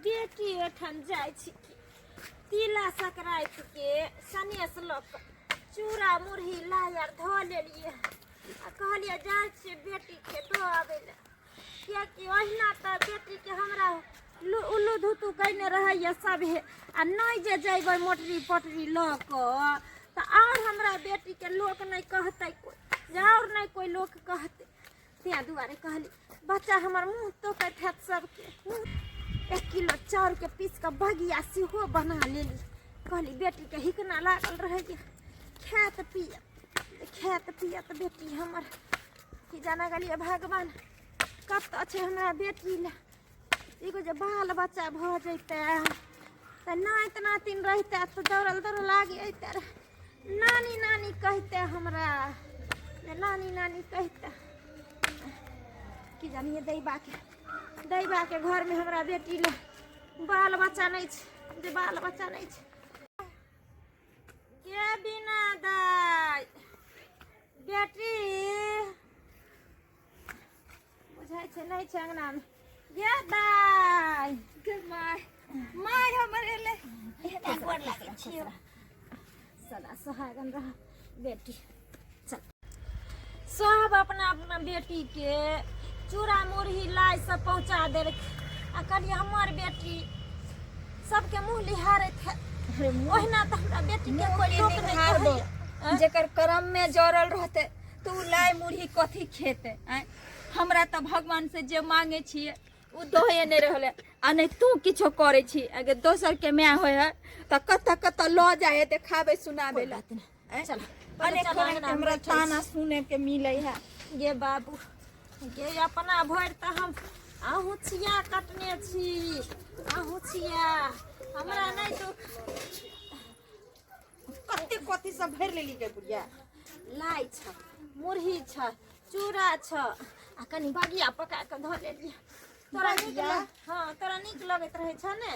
बेटी ओहिठाम जाइ छी तिला संक्रान्ति के सनेस लऽ कऽ चूड़ा मुरही लाइ आर धऽ लेलियै आ कहलियै जाइ छियै बेटीके दऽ आबै लए, किएकि ओहिना तऽ बेटीके हमरा उल्लू धुतू कयने रहैए सभे। आ नहि जे जयबै मोटरी पटरी लऽ कऽ तऽ आओर हमरा बेटीके लोक नहि कहतै कोइ, जे आओर नहि कोइ लोक कहतै। ताहि दुआरे कहली बच्चा हमर मुँह तोकैत हैत सबके। 1 किलो चाउरके पीस कऽ बगिया सेहो बना लेली। कहली बेटीके हिकना लागल रहैए, खायत पियत खायत पियत बेटी हमर। की जाना गेलियै भगवान कतऽ छै हमरा बेटी लए। एगो जे बाल बच्चा भऽ जैतै तऽ नाति नातिन रहितै तऽ दौड़ल दौड़ल आगे अइतै रहए, नानी नानी कहितै हमरा, जे नानी नानी कहितै। की जानिए दैबाके दैबाके घरमे हमरा बेटी लए बाल बच्चा नहि छै, जे बाल बच्चा नहि छै। गे बिना दाइ बेटी बुझाइ छै नहि छै अङ्गनामे। गे दाइ गे माय, माय हमर एलै। गोर लागै छियौ, सदा सोहागन रह बेटी। चल सब अपना अपना बेटीके चूड़ा मुरही लाइ सब पहुँचा देलक। आ कहलियै हमर बेटी सबके मुँह लिहारैत है, ओहिना तऽ हमरा बेटीके कोइ लोक नहि कहैए। जेकर करम में जड़ल रहतै तऽ उ लाइ मुरही कथी खेतै? आँय, हमरा तऽ भगवान से जे मांगे छियै उ दहे नहि रहलै। आ नहि तू किछो करै छी, अगर दोसरके माय होइ है तऽ कतऽ कतऽ लऽ जाइ है देखाबै सुनाबै लए। चल अनेक तरहके हमरा ताना सुने के मिलै है। गे बाबू गे, अपना भरि तऽ हम अहूँ छिया कटने छी, अहूँ छिया हमरा नहि दुख। कते कथी सब भरि लेली गे बुढ़िया? लाइ छ, मुरही छ, चूड़ा छ, आ कनि बगिया पका कऽ धऽ लेलियै। तोरा नीक हँ, तोरा नीक लगैत रहै छ ने?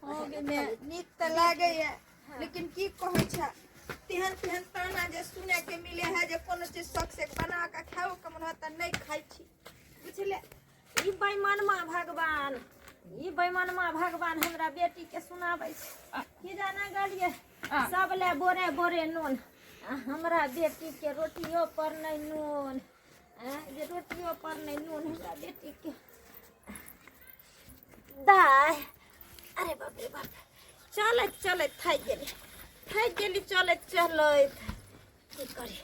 हँ गे माय, नीक तऽ लागैया, लेकिन की कहै छ, तेहन तेहन ताना जे सुने के मिले है जे कोनो चीज शौक से बना के खाओ के मन होता नहि खाइ छी, बुझले? ई बेईमानमा भगवान, ई बेईमानमा भगवान हमरा बेटी के सुनाबै छै। की जाना गेलियै सब ले बोरे बोरे नून, आ हमरा बेटी के रोटियो पर नहि नून। जे रोटियो पर नहि नून हमरा बेटी के। दाय, अरे बाप रे बाप, चलैत चलैत थाकि गेली, थाकि गेली चलैत चलैत। की करी,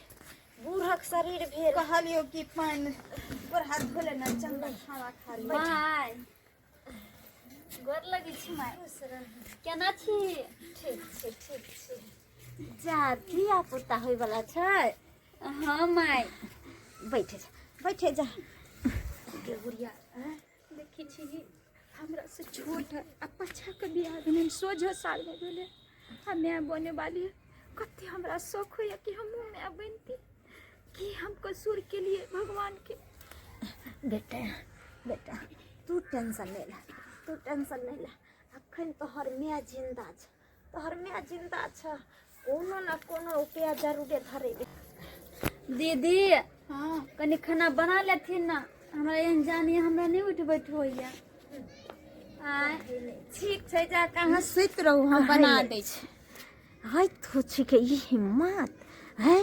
बूढ़क शरीर भेल। कहलियो कि पानि गोर हाथ धोले ना, चल खाना खा ले। माय गोर लगै छी माय, केना छी? ठीक छी, ठीक छी। जा धिया पुता होइवला छै? हँ माय। बैठे जा, बैठे जा। गे बुढ़िया, देखी छी हमरा से छोट है आ पाछा के बियाह भेलै सोझे साल में भेलै, आ माय बने वाली है। कते हमरा शौक होइए कि हमहूँ माय बनती। की हम कसूर के लिए भगवान के? बेटा, बेटा तू टेंशन नहीं ले, तू टेंशन नहीं ले। अखन तोहर माय जिंदा छ, तोहर माय जिंदा छ, कोनो न कोनो उपाय जरूरे धरेबे। दीदी। हाँ। कनि खाना बना लेथिन ना, हमरा एहन जानिए हमरा नहि उठ बैठ होइए। आँय ठीक छै, जा कहाँ सुति रहू, हम बना दै छी। है थोची के ई हिम्मत है,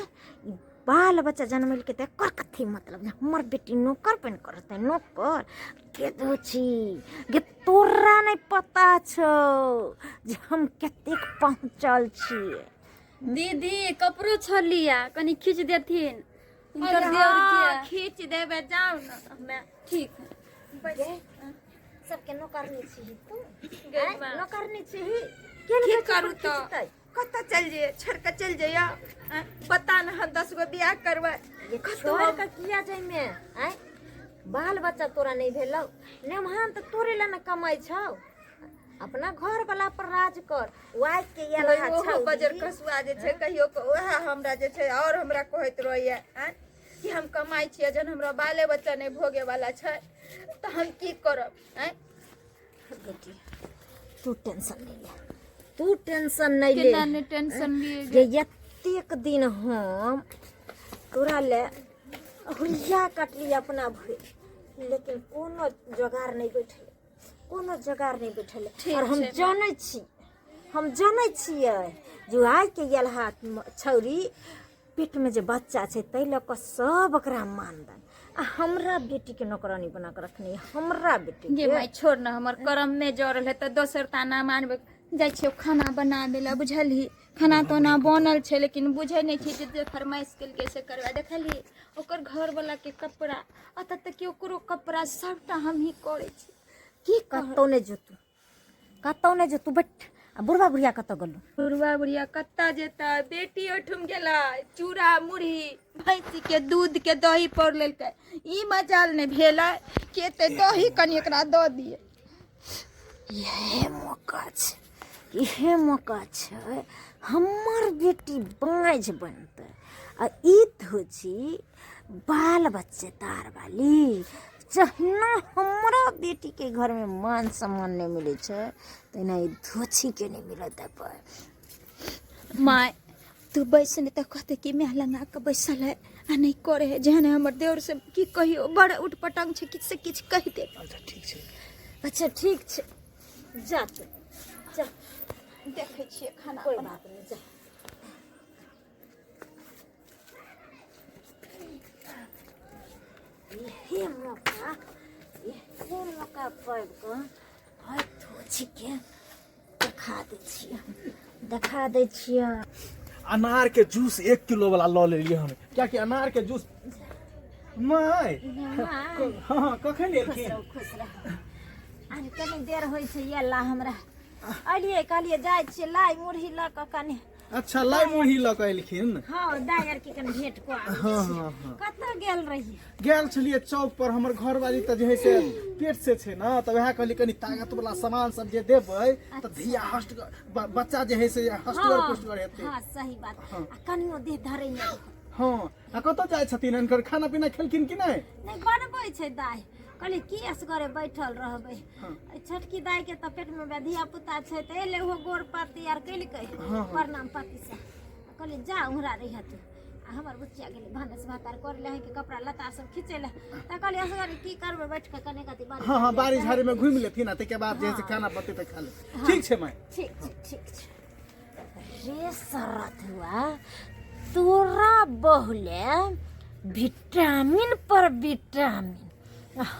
ई बाल बच्चा जनमल के तऽ एकर कथी मतलब? हमर बेटी नौकर बनि कऽ रहतै, नौकर के दोची गे। तोरा नहि पता छौ जे हम कतेक पहुँचल छियै। दीदी कपड़ो छलिया कनि खींच देथिन हिनकर अरे देवर हाँ, के। खींच देबै, जाउ ने हमे। ठीक गे, सबके नौकरनी छिही तू? गे आँय, माँ। नौकरनी छिही? के की ने करू तऽ? कतऽ चलि जइयै, छोड़ि कऽ चलि जइयै? आँय, बता ने, हम 10 गो बियाह करबै? ये छोड़ कऽ किया जाइमे? आँय, बाल बच्चा तोरा नहि भेलौ? नेमहान तऽ तोरे लए ने कमाइ छौ। अपना घर वाला पर राज कर। वाइफ के ये रहा ओहो छौ बजर दी। कसुआ जे छै कहियो के ओएह हमरा जे छै और हमरा कहैत रहैया, आँय, कि हम कमाइ छियै, जहन हमरा बाले बच्चा नहि भोगे वाला छै तऽ हम की करब? आँय बेटी, तू टेंशन नहीं ले, तू टेंशन नहीं ले। केना नहि टेंशन लिए? जे एतेक दिन हम तोरा ले हुलिया कटली अपना भरि, लेकिन कोनो जोगार नहि बैठल। कोनो जोगाड़ नहि बैठल है। ठीक और हम छै। जानै छी, हम जानै छियै जे आइके गेल हाथ छौरी पेटमे जे बच्चा छै ताहि लऽ कऽ सब ओकरा मानदान, आ हमरा बेटीके नौकरानी बना कऽ रखने यऽ, हमरा बेटी। गे माय, छोड़ न, हमर करम में जरल है तऽ दोसर ताना मानबै। जाइ छियै खाना बनाबे ला, बुझलही? खाना तऽ ओना बनल छै, लेकिन बुझै नहि छी जे फरमाइश केलकै से करबा। देखलही ओकर घरवला के कपड़ा, एतऽ तक कि ओकरो कपड़ा सभटा हमही करै छी। की कतौ नहि जेतू, कतौ नहि जेतू। बट आ बुढ़बा बुढ़िया कतऽ गेलू? बुढ़वा बुढ़िया कतऽ जेतै? बेटी ओहिठुम गेलै, चूड़ा मुरही भैंसी के दूध के दही पौर लेलकै। ई मजाल नहि भेलै कि एते दही कनि एकरा दऽ दियै। इहे मौका छै, इहे मौका छै, हमर बेटी बाँझ बनतै आ ई धोची बाल बच्चेदार वाली। जहिना हमरा बेटीके घरमे मान सम्मान नहि मिलै छै, तहिना ई धोछीके नहि मिलत देबै। माय, तू बैस, नहि तऽ कहते कि माय लंगा कऽ बैसल है आ नहि करे है। जेहन हमर देवर से की कहियो, बड़ उटपटांग छै, किछु से किछु कहि दे। अच्छा, ठीक छै। अच्छा, ठीक छै, जा तू जा। देखै छियै खाना। कोइ बात नहि, जा। इहे मौका, इहे मौका पाबि कऽ हाय धोछीके देखा दै छियै, देखा दै छियै। अनार के जूस 1 किलो वाला लऽ लेलियै हम, कियाकि अनार के जूस माय। हाँ हाँ, कखन खुश एलखिन? रहू, खुश रहू। आब कनि देर होइ छै एला हमरा। अलियै, कहलियै जाइ छियै लाइ मुरही लऽ कऽ कनि। अच्छा, लाइ मुरही लऽ कऽ एलखिन? हँ, दाइ आरके कनि भेंट कऽ आबै हाँ छी। हाँ हाँ। कतऽ गेल रही? गेल छलियै चौक पर। हमर घरवाली तऽ जे है से पेट से छै ने, तऽ वएह कहलियै कनि ताकत वाला सामान सब जे देबै तऽ धिया हष्ट बच्चा जे है से हष्टगर पुष्टगर हेतै। हाँ, सही बात। हाँ। आ कनियो देह धरै नहि। हाँ, आ कतऽ जाइ छथिन हिनकर? खाना पीना खेलखिन कि नहि? नहि, बनबै छै दाइ। कहलियै की असगरे बैठल रहबै। हाँ। एहि छोटकी दाइके तऽ पेटमे धिया पुता छै, तऽ एलै ओहो, गोर पाती आर केलकै। हाँ। प्रणाम पाती से कहलियै जा उहरा रहिह तू। आ हमर बुचिया गेलै भानस भात आर करै लए, के कपड़ा लत्ता सब खींचै लए। तऽ कहलियै असगरे की करबै बैठ कऽ, कने कथी बारी। हाँ हाँ, बाड़ी झाड़ी में घूमि लेथिन आ ताहिके बाद जे है से खाना बनतै तऽ खा लेथिन। ठीक छै माय। ठीक छै, ठीक छै। रे सरधुआ, तोरा बहुले विटामिन पर विटामिन,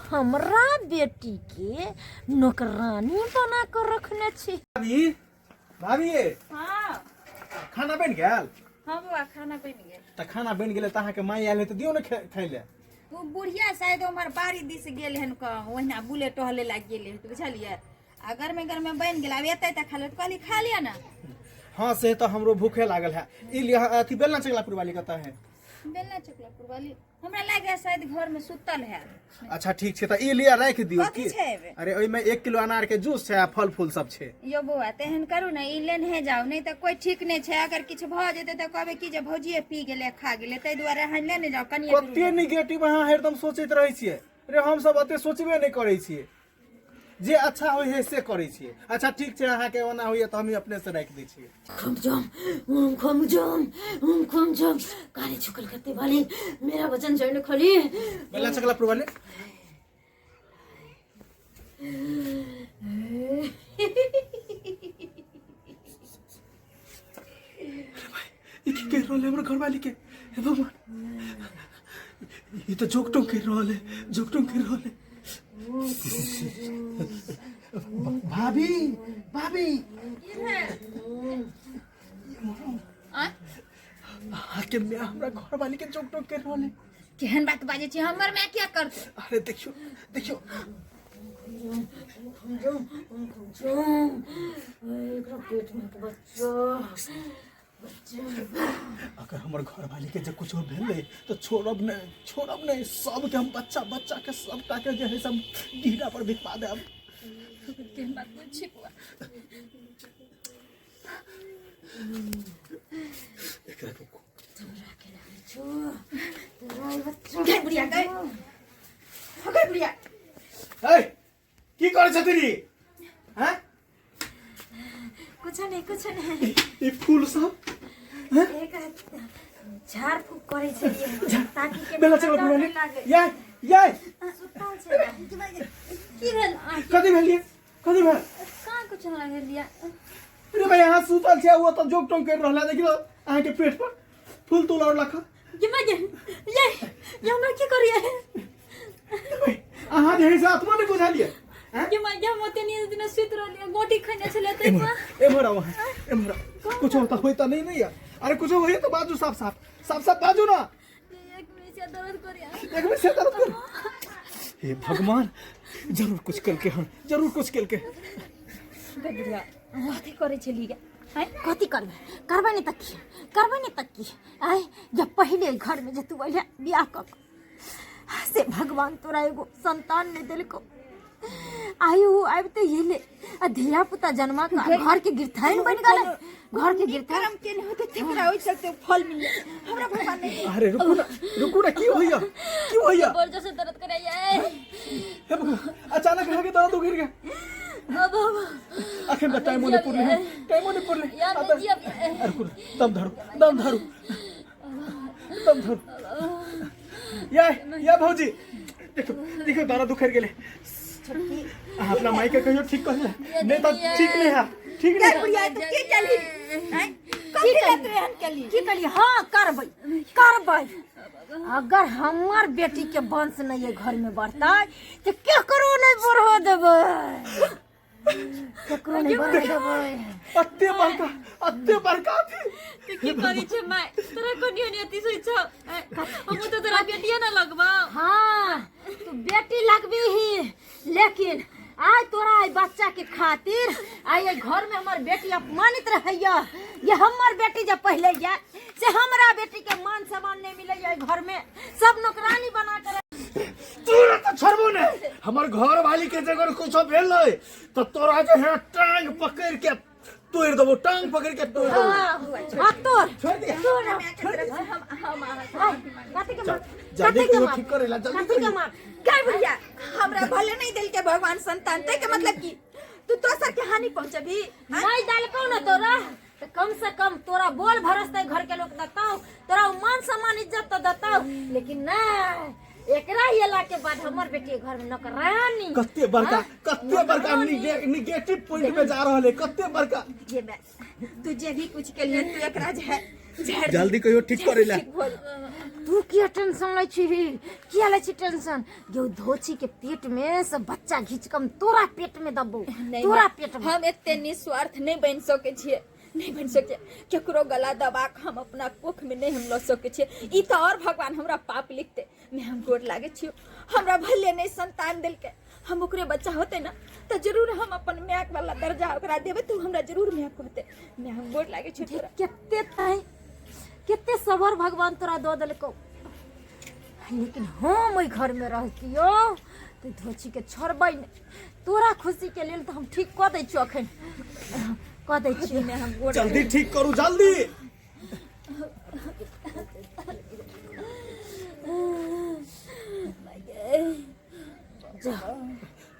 हमरा बेटी के नौकरानी बना कर रखने छी। भाभी, भाभी। हाँ। खाना बनि गेल? हाँ बौआ, खाना बनि गेल। तऽ खाना बनि गेलै तऽ अहाँके माय आयल है तऽ दियौ ने खाइ लए। ओ बुढ़िया शायद उम्हर बाड़ी दिस गेल हन कऽ, ओहिना बुले टहले लागि गेलै, बुझलियै? आ गरमे गरमे बनि गेल, आब एतै तऽ खा लेत। कहली खा लिअ ने। हाँ, से तऽ हमरो भूखे लागल है। ई लिअ अथी, बेलना चकलापुर वाली कतऽ है? बेलना चकलापुर वाली हमरा लागै शायद घर में सुतल है। अच्छा, ठीक छै, तऽ ई लिअ, राखि दियौ। कथी की छै एहिमे? अरे, ओहिमे 1 किलो अनार के जूस छै आ फल फूल सब छै। यो बौआ, तेहन करू ने, ई लेनहे जाउ, नहि तऽ कोइ ठीक नहि छै। अगर किछु भऽ जेतै तऽ कहबै कि जे भौजिए पी गेलै, खा गेलै। ताहि दुआरे अहाँ लेने जाउ कनिए। कते निगेटिव अहाँ हरदम सोचैत रहै छियै रे। हम सब ओते सोचबे नहि करै छियै, जे अच्छा होइ है से करै छियै। अच्छा, ठीक छै, अहाँके ओना होइए तऽ हम अपने से राखि दै छियै। खमजम ओम खमजम ओम खमजम काले छुकल करते वाली, मेरा वचन जड़ खोली। बेला चकला पुरवाले, ई की कहि रहल है हमर घरवाली के? हे भगवान, ई तऽ जोकटो करि रहल है, जोकटो करि रहल है। भाभी, भाभी। आँय? अहाँके माय हमरा घरवाली के जोकटो करि रहल है। केहन बात बाजै छी? हमर माय किया करतै? अरे, देखियौ, देखियौ। एकरा पेट में के बच्चा अगर हमर घरवाली के जे कुछो भेलै तऽ छोड़ब नहि, छोड़ब नहि। सबके हम बच्चा बच्चा के सबटा के जे है सब डीहरा पर बिकवा देब। केहन बात बाजै छी बौआ? एकरा रोकू। गै बुढ़िया, गै, गै बुढ़िया। ए, की करै छथिन ई? हैं? कुछ नहीं, कुछ नहीं। ई फूल सब? एक झाड़ फूक करै छलियै ताकि के बेला चलो डर पुराने नहि लागै। याय याय। सुतल छै। की भेल? कथी भेलियै? कथी भेल? कहाँ कुछ हमरा भेल या। अरे भाई, अहाँ सुतल छियै, ओ तऽ जोक टोंग करि रहल है। देखियौ अहाँके पेट पर फूल तूल और लखा। ये मैं ये ये ये हमरा की करिए? भाई, अहाँ जे है से आत्मा नहि बुझलियै? ये मैं ये मोते नींद दिन सुत रहलियै, गोटी खैने छलै तऽ। एम्हर एम्हर आउ अहाँ, एम्हर आउ। कुछो तऽ होय तऽ नहि ने या। अरे कुछो होय तऽ बाजू, साफ साफ साफ साफ बाजू ना। एक मिनट से दर्द करिया। एक मिनट से दर्द कर। हे भगवान, जरूर कुछ कलके हन, जरूर कुछ कलके। गदरिया, कथी करै छली गे? आँय, कथी करबै? करबै नहि तऽ की करबै? नहि तऽ की? आँय, जब पहिले घर में जे तू अइले बियाह कऽ कऽ, से भगवान तोरा एगो संतान नहि देलकौ। आइ उ आबिते एले आ धिया पुता जन्मा कऽ घर के गिरथाइन बनि गेलै, घर के गिरथाइन। कर्म केने होते तेकरा ओहि चलते फल मिलले, हमरा भगवान नहीं। अरे रुकू ना, रुकू ना। की होइया, की होइया? बड़ जोर से दर्द करैया। हे भगवान, अचानक अहाँके दर्द उघि गेल। अब अब अखन तऽ टाइमो नहि पुरले हन, टाइमो नहि पुरले। यार, नहीं जियब। अरे रुकू ना, दम धरू, दम धरू, दम धरू। या या भौजी, देखो देखो, दर्द उखड़ गेलै। अहाँ अपना माई के कहियो ठीक कर ले, नहीं तऽ ठीक नहीं है, ठीक नहीं है। बुढ़िया, तू की केली? हैं, कथी ला तू एहन केली? की कहलियै? हाँ, करबै, करबै। अगर हमर बेटी के वंश नहीं ये घर में बढ़तै तऽ केकरो नहीं बढ़ो देबै, केकरो नहीं बढ़ो देबै। अते बड़का, अते बड़का अथी। तू की करै छै माय? तोरा कोनी होनी अति सोच छौ। हम तो तोरा बेटिया ना लगबा। हाँ, तू बेटी लगबी ही, लेकिन आइ तोरा आई बच्चा के खातिर आइ एहि घर में हमर बेटी अपमानित रहैया। ये हमर बेटी जब पहले या से हमरा बेटी के मान सम्मान नहीं मिलैया, एहि घर में सब नौकरानी बना कर। तोरा तऽ छोड़बो नहि। हमर घर वाली के जगर कुछो भेल नहीं तऽ तोरा जे है टांग पकड़ के तोड़ देबो, टांग पकड़ के तोड़ देबो। हाँ, तोड़। छोड़ दिया। हम अहाँ कथी के माफ? जल्दी कथी के कहियो माफ? ठीक करेला जल्दी कथी के कहियो। माफ? गै बुढ़िया, हमरा भले नहीं देलके भगवान संतान, ते के मतलब की तू दोसर के हानि पहुंचबी? नहीं देलकौ ना तोरा तो कम से कम तोरा बोल भरोसे घर के लोग देतौ, तोरा उ मान सम्मान इज्जत तो देतौ। लेकिन नहीं, एकरा एला के बाद हमर बेटी घर में नौकरानी। कते बड़का, कते बड़का निगेटिव पॉइंट पे जा रहल है, कते बड़का। जे मैं तू जे भी कुछ के लिए तू एकरा जे है झाड़। जल्दी कहियो ठीक करेला। ठीक बोल। तू किया टेंशन लै छी? किया लै छी टेंशन? गे धोछी के पेट में सब बच्चा घीच कम तोरा पेट में दबो। नहीं, तोरा नहीं, पेट में। हम एते निस्वार्थ नहीं बन सके छियै, नहीं बन सके। केकरो गला दबा के हम अपना कोख में नहीं हम लऽ सके छियै। ई तऽ और भगवान हमरा पाप लिखते। मैं हम गोर लागे छियो, हमरा भले नहीं संतान देलके, हम ओकरे बच्चा होते ना तऽ जरूर हम अपन my वाला दर्जा ओकरा देबै, तऽ उ हमरा जरूर my कहते। मैं हम गोर लागे छियो तोरा। कते तै कते सबर भगवान तोरा दऽ देलकौ, लेकिन हम ओहि घर में रहतियो तऽ धोछी के छोड़बै नहि। तोरा खुशी के लेल तऽ हम ठीक कऽ दै छियौ, अखन कऽ दै छियौ। मैं हम गोर। जल्दी ठीक करू, जल्दी।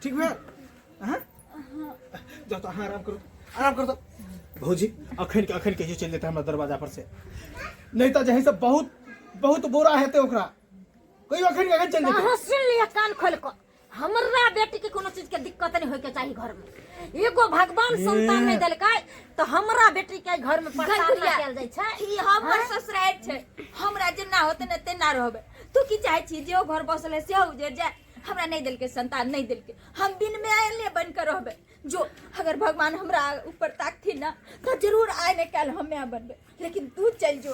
ठीक भेल? हाँ, जाओ तो अहाँ आराम करू, आराम करू। तो भौजी, अखन के अखन कहियो चलि जेतै हमरा दरवाजा पर से, नहीं तऽ जे है से बहुत बहुत बुरा हेतै ओकरा। कहियो अखन के अखन चलि जेतै। अहाँ सुन लिअ कान खोल कऽ, हमरा बेटी के कोनो चीज के दिक्कत नहीं होय के चाही घर में। एगो भगवान संतान नहीं देलकै तऽ हमरा बेटी के घर में प्रताड़ना कयल जाइ छै। ई हमर ससुरारि छै, हमरा जेना होते ने तेना रहबै। तू की चाहै छी जे ओ घर बसल है सेहो उजड़ जाए? हमरा नहीं देलकै संतान, नहीं देलकै, हम बिन में आयल बन के रहबै। जो अगर भगवान हमरा ऊपर ताकथिन ना तऽ जरूर आइ ने काल्हि हम माय बनबै, लेकिन तू चल जो।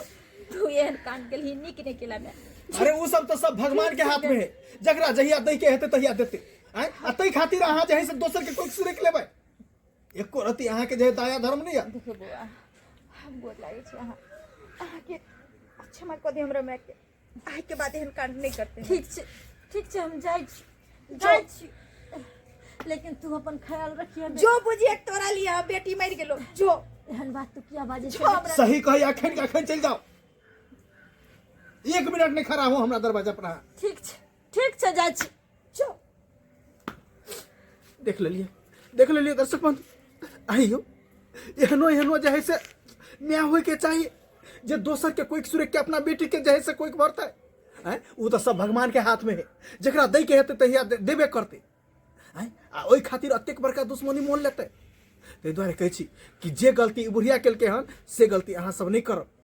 तू एहन कान केलही, नीक नहि केला माय। अरे वो सब तो सब भगवान के हाथ में है, जकरा जहिया दै के हेतै तहिया देतै। आँय, आ ताहि खातिर अहाँ जे है से दोसर के कोख सुरक लेबै? एको रति अहाँ के जे है दया धर्म नहीं है। देखियौ बौआ, हम गोर लागै छी अहाँ, अहाँके क्षमा कऽ दियौ हमरा मायके, आइ के बाद एहन कांड नहि करते। ठीक छै, ठीक छै, हम जाइ छी, जाइ छी, लेकिन तू अपन ख्याल रखिए। जो बुझिए तोरा लिया बेटी मरि गेलो, जो। एहन बात तू किया बाजै जो छै? हमरा सही कही, अखन के अखन चलि जाओ, एक मिनट नहीं खड़ा हो हमरा दरवाजा पर अहाँ। ठीक छै, ठीक छै, जाइ छी। जो। देख लेलिए, देख लेलिए दर्शक बंधु, आइयो एहनो एहनो जे है से न्याय होय के चाहिए जे दोसर के कोई सुरक के अपना बेटी के जे है से कोई भरतै। आँय, ओ तऽ सब भगवान के हाथ में है, जकरा दै के हेतै तहिया देबे करतै। आँय आ ओहि खातिर एतेक बड़का दुश्मनी मोल लेतै। ताहि दुआरे कहै छी कि जे गलती ई बुढ़िया केलकै हन से गलती अहाँ सब नहि करब।